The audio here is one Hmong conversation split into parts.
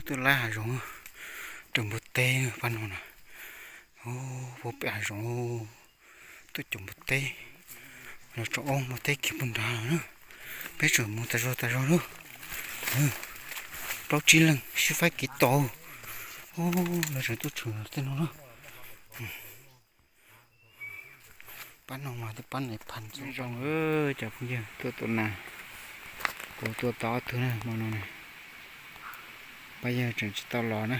Tuaj lab hav zoov, raws npua teb pab no na. Puag pem hav zoov, tuaj caum npua teb, los tso ob npua teb kiag puag nrad lawm na. Peb tseem mus tas zog tas zog na. Plaub tsib leeg sib faib kev tos. Lawv tseem tuaj tshwm tej no na. Pab no mas twb pab nais phas zoo. Cov phooj ywg, tuaj tua nas, kuv tua tau ob tug na hmo no na. Pab yawg tseem tsis tau los na.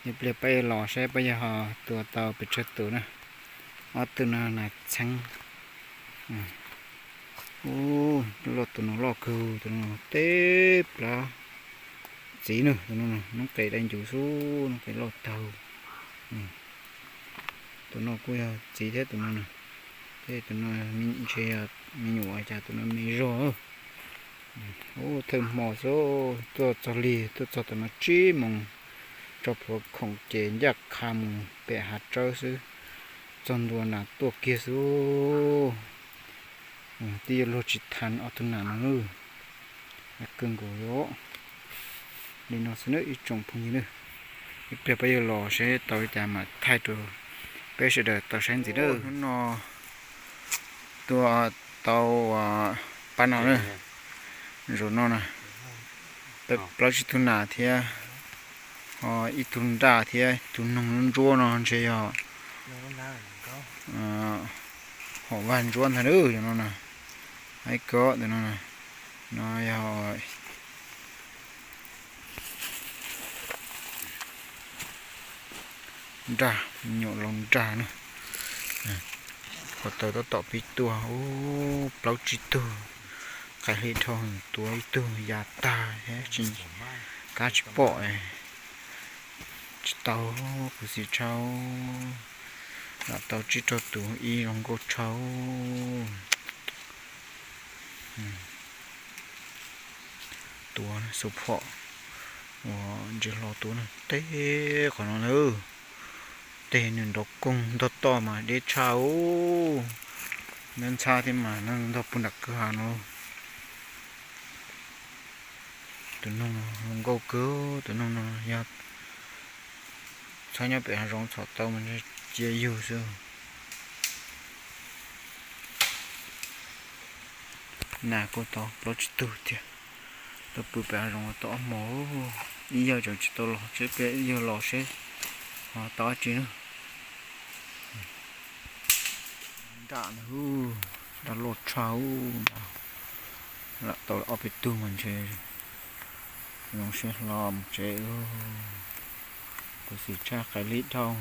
Ib pliag pab yawg los saib pab yawg ho tua tau pes tsawg tus na. Ob tug no nas txheeb. Ub, loj, tus no loj kawg, tus no teb plab txiv na, tus no noob qes dai ncuv xwb, noob qes loj tag. Tus no kuj yog txiv thiab tus no na. Tej tus no ntshe yog me nyuam, cas tus no me zog. Ub, thawj hmo xwb tuaj txog li, tuaj txog tom no tsib moos, tso plhuav khoom ces ncaj qha mus pem hav tsawb xwb, txog ntua nas tuaj kiag xwb. Twb yuav luag tsis tau ob tug nas no lawm. Kawg nkaus li no xwb na ib tsoom phooj ywg na. Ib pliag pab yawg los seb tau li cas mam thaij rau peb sawv daws tau saib ntxiv na. Hnub no tua tau pab no na, zaum no na, plaub tsib tug nas thiab, ho ib tug nraj thiab tus noog ntsuab no ntshe yog hom vaj ntsuab ntag na, zaum no na. Haib kawg ntawm no, no yog nraj, me nyuam laus nraj na. Ko taw tab tom pib tuaj, ub, plaub tsib tug, qai hli dhau, tua ib tug ya tag thiab, kab tsis pom. Tsis tau, kuv xim tshaj, lam tau tsib rau tus ib zoo nkauj tshaj. Tua xub phom uas ntsia hlo tua na, teb qhov no na, tej nws nrov koog ntog toj mas deb tshaj ub, ntxhab ntxhab thiab mas ntog puag nram kwj ha no. Tus noog no zoo nkauj kawg, tus noog no yog txhob nyob pem hav zoov txhom tau mas cia yug xwb. Nas kuj tau plaub tsib tug thiab. Tuaj pw pem hav zoov tau ob hmos, ib yawg tseem tsis tau los, seb ib yawg los seb ho tau dab tsi na. Nram no, nram loj tshaj, lam tau ob peb tug mas ntshe zoo siab hlo mus tsev. Kuv xim tshaj, qai lib dhau,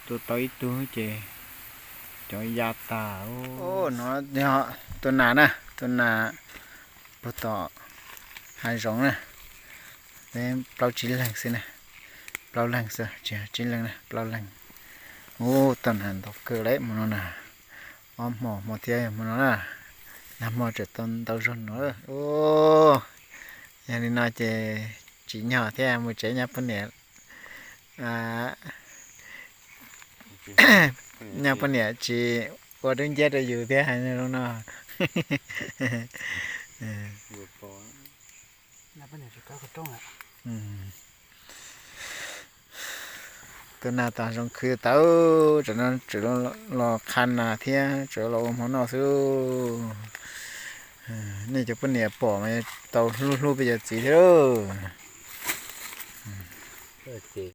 tua tau ib tug ces cov ya tas. No yog tua nas na, tua nas puag tom hav zoov na. Peb plaub tsib leeg xwb na, plaub leeg xwb tsis yog tsib leeg na, plaub leeg. Ub, tau nas ntau kawg li hmo no na, ob hmo hmo thiab hmo no na, nag hmo tseem tau ntau zog no. Yog li no ces tsim nyog thiab mus tsev, nyab poj niam, nyab poj niam tsis ua dub nciab rau yus thiab hais zoo no. Tus nas tas zoo khwv tau, tam no tseem los qha nas thiab tseem los ua hmo noj xwb. Nej cov poj niam pom mas tau hlub hlub peb cov txiv thiab lauj.